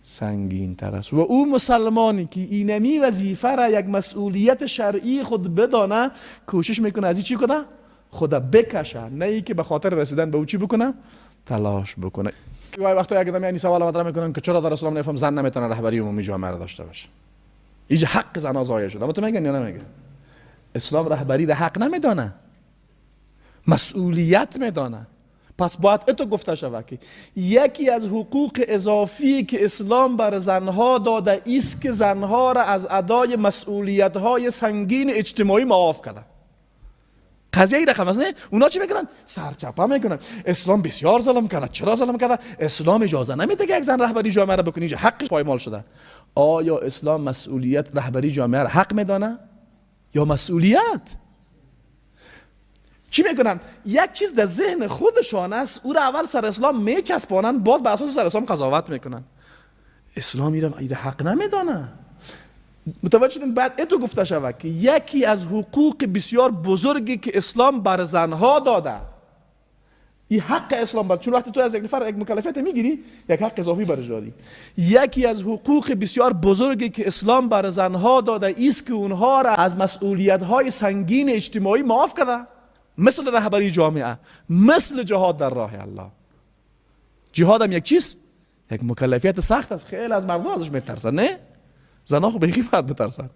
سنگین تر است. و او مسلمانی که اینمی وظیفه را یک مسئولیت شرعی خود بدانه، کوشش میکنه از این چی کنه؟ خود بکشه، نه ای که به خاطر رسیدن به او چی بکنه؟ تلاش بکنه. گاهی وقتا یک آدم یعنی سوال مطرح میکنن که چرا در اسلام نفهم زن نمیتونه رهبری عمومی جامعه را داشته باشه؟ اینجا حق زنها ضایع شده. اما تو میگن یا نمیگن؟ اسلام رهبری را حق نمیدانه، مسئولیت میدانه. پس باید اتو گفته شود که یکی از حقوق اضافی که اسلام بر زنها داده ایست که زنها را از ادای مسئولیت‌های سنگین اجتماعی معاف کرده. قضیه ای رقم است نه؟ اونا چی میکنن؟ سرچپه میکنن. اسلام بسیار ظلم کرده. چرا ظلم کرده؟ اسلام اجازه نمیده که یک زن رهبری جامعه را بکنه، حقش پایمال شده. آیا اسلام مسئولیت رهبری جامعه را حق میدانه یا مسئولیت؟ چی میکنن؟ یک چیز در ذهن خودشان است، او را اول سر اسلام میچسبانن، باز به اساس سر اسلام قضاوت میکنن. اسلام ایره حق نمیدانه. متوجه شدین؟ بعد اتو گفته شود که یکی از حقوق بسیار بزرگی که اسلام بر زنها داده، این حق اسلام بر، چون وقتی تو از یک نفر یک مکلفیت میگیری، یک حق اضافی برش دادی. یکی از حقوق بسیار بزرگی که اسلام بر زنها داده ایست که اونها را از مسئولیت‌های سنگین اجتماعی معاف کرده، مثل رهبری جامعه، مثل جهاد در راه الله. جهاد هم یک چیز، یک مکلفیت سخت است، خیلی از مردم ازش میترسن، نه؟ زنها خب خیلی باید بترسن.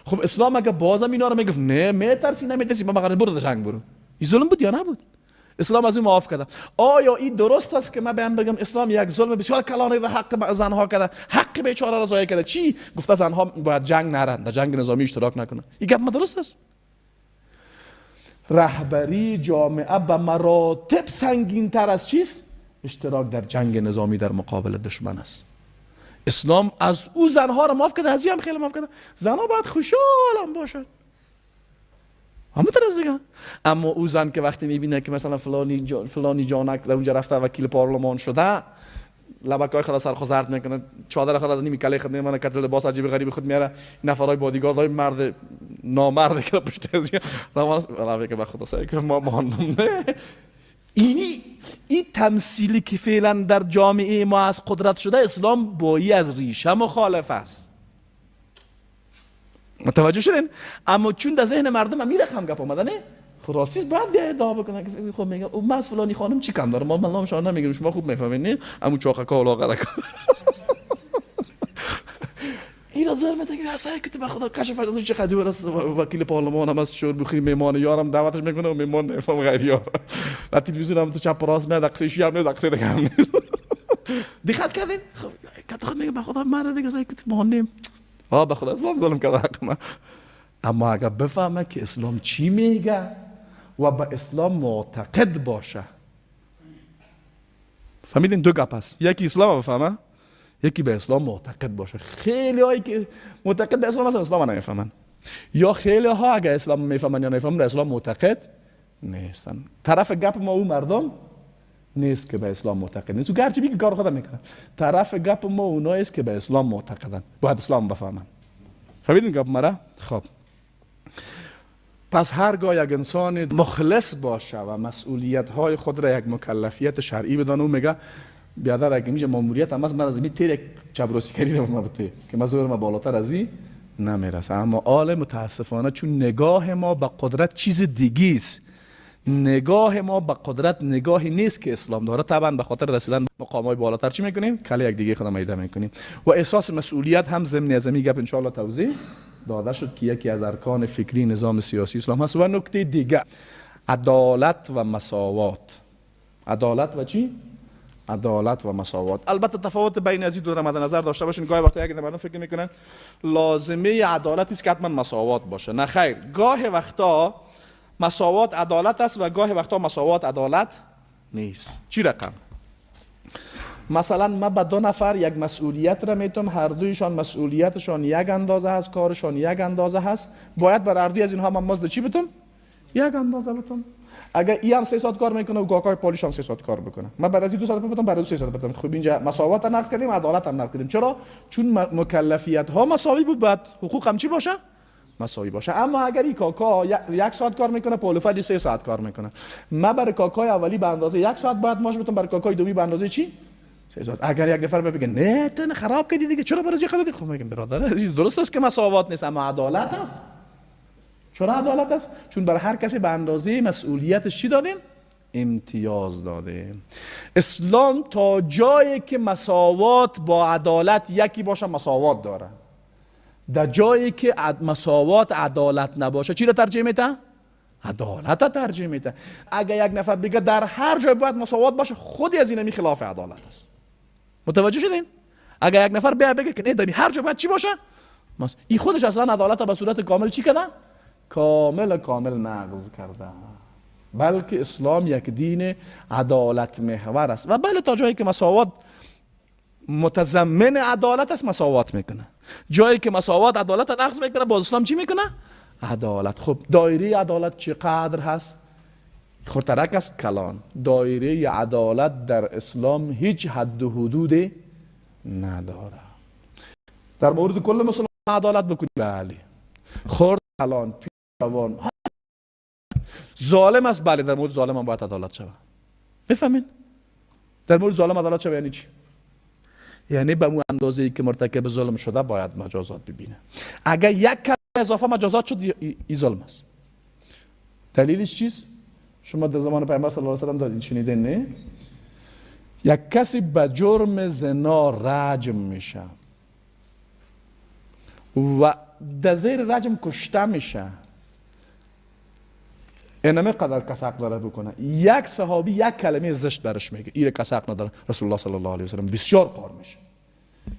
خب اسلام اگه بازم اینا رو میگفت نه میترسی نمیترسی، ما مگر برو در جنگ برو، این ظلم بود یا نبود؟ اسلام از این معاف کرده. آیا این درست است که من بیام بگم اسلام یک ظلم بسیار کلانه در حق زنها کرده، حق بیچاره را ضایع کرده؟ چی گفته؟ زنها باید جنگ نرن، در جنگ نظامی اشتراک نکنن. این گپ ما درست است؟ رهبری جامعه به مراتب سنگین تر از چیست؟ اشتراک در جنگ نظامی در مقابل دشمن است. اسلام از او زنها را معاف کرده، از این هم خیلی معاف کرده. زنها باید خوشحال هم باشن، همونطور از دیگه. اما او زن که وقتی میبینه که مثلا فلانی جانک در اونجا رفته وکیل پارلمان شده، لبکای خود سر خود زرد میکنه، چادر خود نیمی کله خود میمونه، کتل لباس عجیب غریب خود میاره، نفرای بادیگارد های مرد نامرد که پشت از روان که به خدا سعی کنم ما ماندم. نه، این تمثیلی که فعلا در جامعه ما از قدرت شده، اسلام بایی از ریشه مخالف است. متوجه شدین؟ اما چون در ذهن مردم هم رقم گپ آمده نه، خب راستیز باید بیا ادعا بکنه که خب میگه او من از فلانی خانم چی کم داره، ما من نامش نمیگم، شما خوب میفهمین نه، امو چاقکا و لاغرکا. این زر میده که اصلا که به خدا کشف از چه قدر است، وکیل پارلمان هم از شور بخیر میمان یارم دعوتش میکنه و میمان نفهم غیر یار و تلویزیون هم تو چپ راست میاد، قصه هم نیست، قصه دیگه هم نیست. دقت کردین؟ خب کت خود میگه به خدا من دیگه اصلا که مانیم آ به خدا اسلام ظلم کرده حق من. اما اگر بفهمه که اسلام چی میگه و به اسلام معتقد باشه، فهمیدین؟ دو گپ است، یکی اسلام بفهمه، یکی به اسلام معتقد باشه. خیلی هایی که معتقد به اسلام هستن اسلام نمیفهمن، یا خیلی ها اگه اسلام میفهمن یا نمیفهمن به اسلام معتقد نیستن. طرف گپ ما او مردم نیست که به اسلام معتقد نیست، و گرچه بگی کار خودم میکنه. طرف گپ ما اونایی است که به اسلام معتقدن، باید اسلام بفهمن. فهمیدین گپ مرا؟ خب پس هرگاه یک انسان مخلص باشه و مسئولیت های خود را یک مکلفیت شرعی بدانه، او میگه بیادر اگه میشه ماموریت هم از من از این تیر یک چبروسیکری رو ما بته که من ما بالاتر از این نمیرسه. اما آل متاسفانه چون نگاه ما به قدرت چیز دیگه است، نگاه ما به قدرت نگاهی نیست که اسلام داره، طبعا به خاطر رسیدن مقام های بالاتر چی میکنیم؟ کله یک دیگه خودم ایده میکنیم. و احساس مسئولیت هم ضمن از این گپ ان شاء الله توضیح داده شد که یکی از ارکان فکری نظام سیاسی اسلام هست. و نکته دیگه عدالت و مساوات. عدالت و چی؟ عدالت و مساوات. البته تفاوت بین از این دو را مد نظر داشته باشین. گاهی وقتا یک مردم فکر میکنن لازمه عدالت است که حتما مساوات باشه. نه خیر، گاهی وقتا مساوات عدالت است و گاهی وقتا مساوات عدالت نیست. چی رقم؟ مثلا ما به دو نفر یک مسئولیت را میتم، هر دویشان مسئولیتشان یک اندازه هست، کارشان یک اندازه هست، باید بر هر دوی از اینها من مزد چی بتم؟ یک اندازه بتم. اگر ای هم 3 ساعت کار میکنه و گاکای پالیش هم 3 ساعت کار بکنه، من برای 2 ساعت بتم، برای 3 ساعت بتم. خب اینجا مساوات نقض کردیم، عدالت هم نقض کردیم. چرا؟ چون مکلفیت ها مساوی بود، باید حقوق هم چی باشه؟ مساوی باشه. اما اگر این کاکا 1 ساعت کار میکنه، پولفلی 3 ساعت کار میکنه، من برای کاکای اولی به اندازه 1 ساعت باید ماش بتم، برای کاکای دومی به اندازه چی؟ 3 ساعت. اگر یک نفر بگه نه تو خراب کردی دیگه، چرا برای خودت؟ خب میگم برادر عزیز درست است که مساوات نیست، اما عدالت است. چرا عدالت است؟ چون برای هر کسی به اندازه مسئولیتش چی دادیم؟ امتیاز دادیم. اسلام تا جایی که مساوات با عدالت یکی باشه مساوات داره، در جایی که مساوات عدالت نباشه چی را ترجیح میده؟ عدالت ترجیح میده. اگر یک نفر بگه در هر جای باید مساوات باشه، خودی از اینمی خلاف عدالت است. متوجه شدین؟ اگر یک نفر بیا بگه که نه در هر جای باید چی باشه؟ این خودش اصلا عدالت به صورت کامل چی کرده؟ کامل کامل نقض کرده. بلکه اسلام یک دین عدالت محور است و بله تا جایی که مساوات متضمن عدالت است مساوات میکنه، جایی که مساوات عدالت نقض میکنه باز اسلام چی میکنه؟ عدالت. خب دایره عدالت چقدر هست؟ خورترک است کلان. دایره عدالت در اسلام هیچ حد و حدود نداره. در مورد کل مسلمان عدالت بکنی، بله، خرد کلان پیر جوان، ظالم است، بله، در مورد ظالم هم باید عدالت شود. بفهمین؟ در مورد ظالم عدالت شود یعنی چی؟ یعنی به اون اندازه ای که مرتکب ظلم شده باید مجازات ببینه. اگر یک کلمه اضافه مجازات شد این ظلم است. دلیلش چیست؟ شما در زمان پیامبر صلی الله علیه و سلم دادین شنیدین نه؟ یک کسی به جرم زنا رجم میشه و در زیر رجم کشته میشه، اینمه قدر کس حق داره بکنه. یک صحابی یک کلمه زشت برش میگه، این کس حق نداره. رسول الله صلی الله علیه و سلم بسیار قار میشه.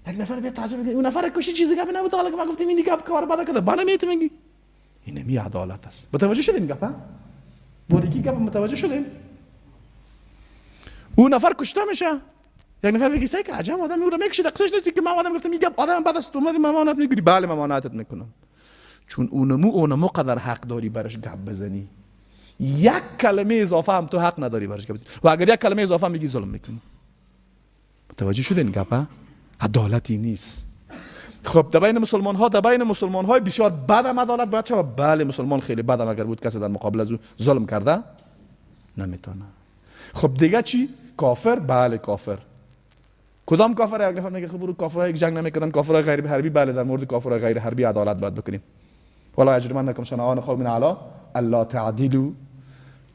یک نفر به تعجب میگه اون نفر کشی چیزی گپ نبود، حالا که ما گفتیم این گپ کار بد کرده، بالا میت میگی. اینمی عدالت است. متوجه شدین گپ؟ باریکی گپ متوجه شدین؟ اون نفر کشته میشه، یک نفر میگه سیک عجب آدم او رو میکشه، دقیقش نیست که من آدم گفتم این گپ آدم بعد از تو ممانعت میگیری. بله ممانعتت میکنم، چون اونمو قدر حق داری برش گپ بزنی. یک کلمه اضافه هم تو حق نداری برش گپ بزنی و اگر یک کلمه اضافه میگی ظلم میکنی. متوجه شدین گپ؟ عدالتی نیست. خب در بین مسلمان ها، در بین مسلمان های بسیار بد هم عدالت باید شود. بله مسلمان خیلی بد هم اگر بود کسی در مقابل از او ظلم کرده نمیتونه. خب دیگه چی؟ کافر؟ بله کافر. کدام کافر؟ یک نفر میگه خب برو کافرای جنگ نمیکنن، کافرای غیر حربی. بله در مورد کافرای غیر حربی عدالت باید بکنیم. ولا یجرمنکم شنآن قوم علی الا تعدلوا،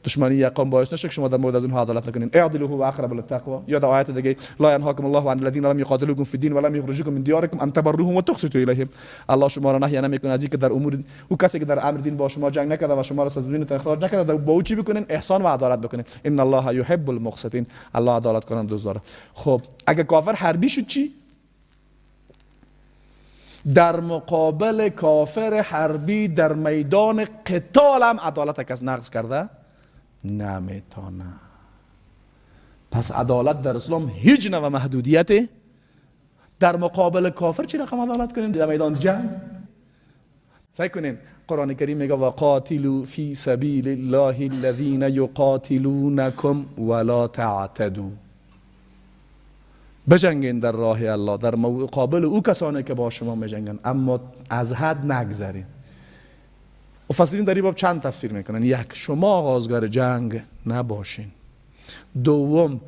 دشمنی یک قوم باعث نشه که شما در مورد از اونها عدالت نکنین. اعدلوا هو اقرب للتقوا. یا در آیت دیگه لا ینهاکم الله عن الذین لم یقاتلوکم فی الدین ولم یخرجوکم من دیارکم ان تبروهم وتقسطوا الیهم. الله شما را نهی نمیکنه از اینکه در امور او کسی که در امر دین با شما جنگ نکرده و شما را از دینتون اخراج نکرده، با او چی بکنین؟ احسان و عدالت بکنین. ان الله یحب المقسطین، الله عدالت کننده دوست داره. خب اگه کافر حربی شد چی؟ در مقابل کافر حربی در میدان قتال هم عدالت کس نقض کرده نمیتونه. پس عدالت در اسلام هیچ نوع محدودیت. در مقابل کافر چی رقم عدالت کنیم در میدان جنگ؟ سعی کنین قرآن کریم میگه وقاتلوا فی سبیل الله الذین یقاتلونکم ولا تعتدوا. بجنگین در راه الله در مقابل او کسانی که با شما میجنگن، اما از حد نگذرین. مفسرین در این باب چند تفسیر میکنن. یک، شما آغازگر جنگ نباشین. دوم،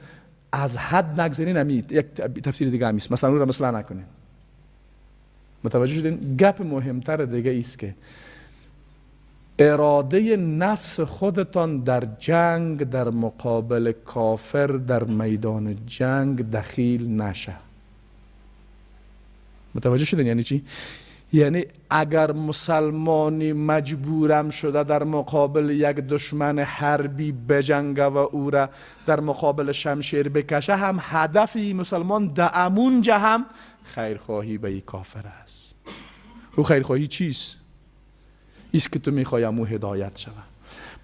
از حد نگذرین. یک تفسیر دیگه همیست، مثلا اون را مثلا نکنین. متوجه شدین؟ گپ مهمتر دیگه ایست که اراده نفس خودتان در جنگ در مقابل کافر در میدان جنگ دخیل نشه. متوجه شدین یعنی چی؟ یعنی اگر مسلمانی مجبورم شده در مقابل یک دشمن حربی بجنگه و او را در مقابل شمشیر بکشه، هم هدف مسلمان در امونجا هم خیرخواهی به این کافر است. او خیرخواهی چیست؟ ایست که تو میخوای امو هدایت شود.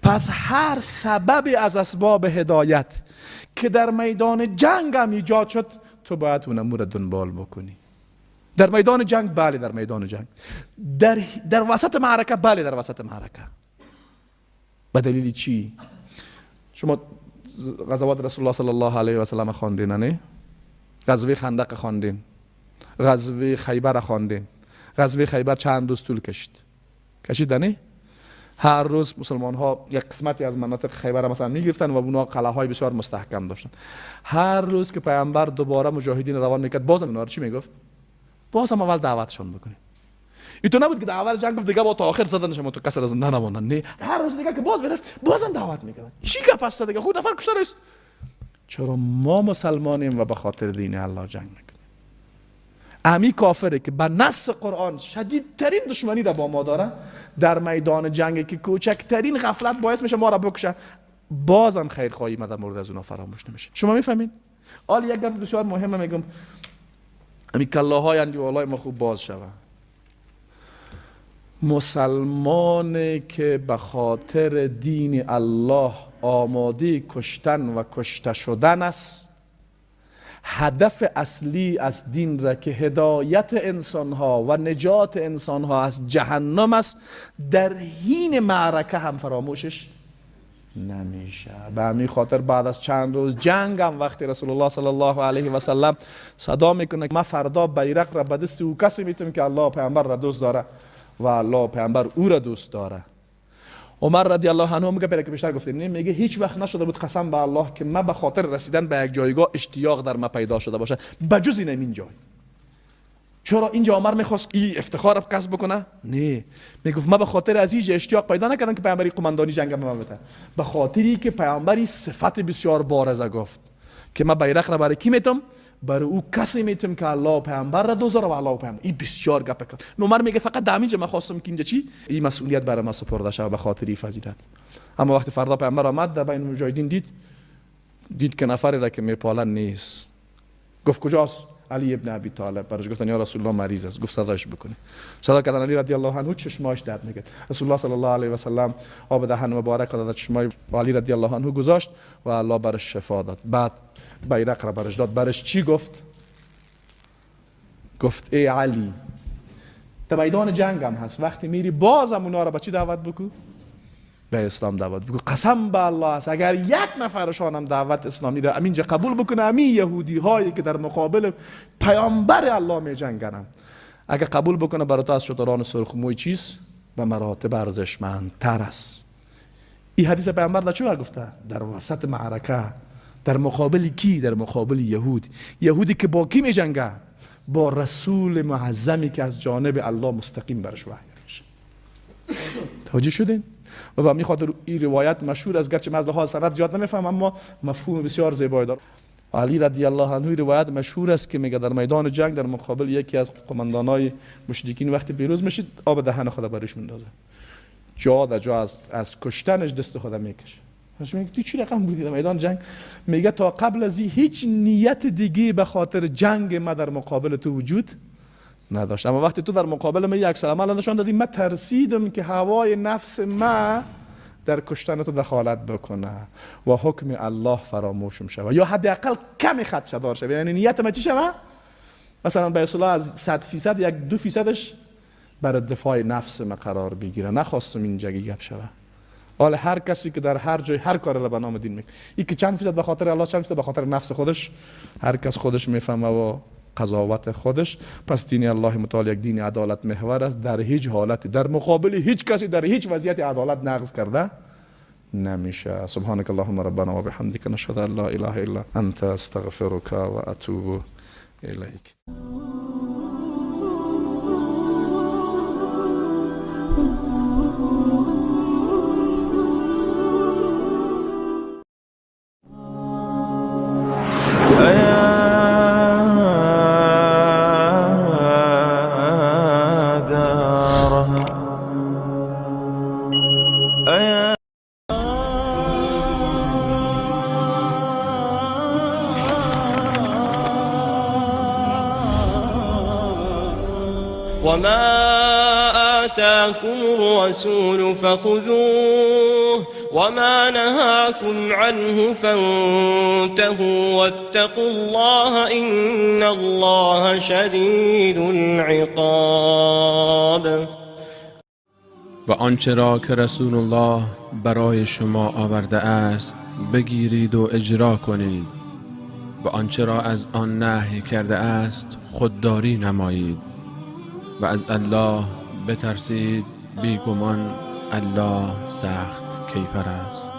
پس هر سببی از اسباب هدایت که در میدان جنگ هم ایجاد شد، تو باید اونمو را دنبال بکنی. در میدان جنگ، بله در میدان جنگ. در وسط معرکه، بله در وسط معرکه. به دلیل چی؟ شما غزوات رسول الله صلی الله علیه و سلم خواندین، نه؟ غزوه خندق خواندین، غزوه خیبر خواندین. غزوه خیبر چند روز طول کشید؟ نه؟ هر روز مسلمان ها یک قسمتی از مناطق خیبر مثلا میگرفتن و اونا قلعه های بسیار مستحکم داشتن. هر روز که پیامبر دوباره مجاهدین روان میکرد، بازم اونا رو چی میگفت؟ بازم اول دعوتشان بکنید. این تو نبود که در اول جنگ گفت دیگه با تا آخر زدن شما تو کس را زنده نماندن. نه، هر روز دیگه که باز میرفت بازم دعوت میکردن. چی گپ است دیگه؟ خود نفر کشته است. چرا ما مسلمانیم و به خاطر دین الله جنگ میکنیم؟ امی کافره که به نص قرآن شدیدترین دشمنی را با ما داره، در میدان جنگ که کوچکترین غفلت باعث میشه ما را بکشه، بازم خیرخواهی ما در مورد از اونا فراموش نمیشه. شما میفهمین؟ حالا یک گپ بسیار مهمه میگم، امی کلاهای اندیوالای ما خوب باز شوه. مسلمانی که به خاطر دین الله آماده کشتن و کشته شدن است، هدف اصلی از دین را که هدایت انسانها و نجات انسانها از جهنم است، در حین معرکه هم فراموشش نمیشه. به همین خاطر بعد از چند روز جنگ هم وقتی رسول الله صلی الله علیه و سلم صدا میکنه ما فردا بیرق را به دست او کسی میتیم که الله پیامبر را دوست داره و الله پیامبر او را دوست داره. عمر رضی الله عنه میگه، که بیشتر گفتیم، نه، میگه هیچ وقت نشده بود قسم به الله که من به خاطر رسیدن به یک جایگاه اشتیاق در ما پیدا شده باشه بجز این جای. چرا اینجا عمر میخواست این افتخار رو کسب بکنه؟ نه، میگفت من به خاطر از اینجا اشتیاق پیدا نکردم که پیامبری قماندانی جنگ به من بده، به خاطری که پیامبری صفت بسیار بارزه گفت که من بیرق را برای کی میتم؟ برای او کسی میتم که الله پیامبر را دوست داره و الله پیامبر. این بسیار گپ کرد. عمر میگه فقط در اینجا من خواستم که اینجا چی؟ این مسئولیت برای ما سپرده شود به خاطر این فضیلت. اما وقتی فردا پیامبر آمد در بین مجاهدین دید که نفری را که میپالن نیست. گفت کجاست؟ علی ابن ابی طالب. براش گفتن یا رسول الله مریض است. گفت صداش بکنه. صدا کردن علی رضی الله عنه، چشماش درد میکرد. رسول الله صلی الله علیه و سلم آب دهن مبارک داد چشمای علی رضی الله عنه گذاشت و الله برش شفا داد. بعد بیرق را برش داد. برش چی گفت؟ گفت ای علی، در میدان جنگ هم هست، وقتی میری بازم اونا را به چی دعوت بکو؟ به اسلام دعوت بگو. قسم به الله است اگر یک نفرشان هم دعوت اسلامی را امینجا قبول بکنه، امین یهودی هایی که در مقابل پیامبر الله می جنگنم، اگر قبول بکنه برای تو از شتران سرخ موی چیز به مراتب ارزشمندتر است. این حدیث پیامبر در چه گفته؟ در وسط معرکه، در مقابل کی؟ در مقابل یهود. یهودی که با کی می جنگه؟ با رسول معظمی که از جانب الله مستقیم برش وحی میشه. توجه شدین؟ و به می خاطر این روایت مشهور است، گرچه من از لحاظ سند زیاد نمیفهمم اما مفهوم بسیار زیبایی داره. علی رضی الله عنه روایت مشهور است که میگه در میدان جنگ در مقابل یکی از قماندانای مشرکین وقتی پیروز میشید آب دهن خود برش میندازه، جا در جا از کشتنش دست خود میکشه. میگه تو چی رقم بودی در میدان جنگ؟ میگه تا قبل از هیچ نیت دیگه به خاطر جنگ ما در مقابل تو وجود نداشت، اما وقتی تو در مقابل من یک عمل نشان دادی، من ترسیدم که هوای نفس ما در کشتن تو دخالت بکنه و حکم الله فراموشم شوه، یا حداقل کمی خدشه دار شوه. یعنی نیت ما چی شوه؟ مثلا به اصطلاح از 100% 1-2% برای دفاع نفس ما قرار بگیره. نخواستم این جگی گپ شوه. حالا هر کسی که در هر جای هر کار را به نام دین میکنه، این که چند فیصد به خاطر الله، چند فیصد به خاطر نفس خودش، هر کس خودش میفهمه و قضاوت خودش. پس دین الله متعال یک دین عدالت محور است، در هیچ حالتی در مقابل هیچ کسی در هیچ وضعیت عدالت نقض کرده نمیشه. سبحانك اللهم ربنا و بحمدک نشهد ان لا اله الا انت استغفرک و اتوب الیک. وما آتاكم الرسول فخذوه وما نهاكم عنه فانتهوا واتقوا الله إن الله شديد العقاب. و آنچه را که رسول الله برای شما آورده است بگیرید و اجرا کنید و آنچه را از آن نهی کرده است خودداری نمایید و از الله بترسید، بیگمان الله سخت کیفر است.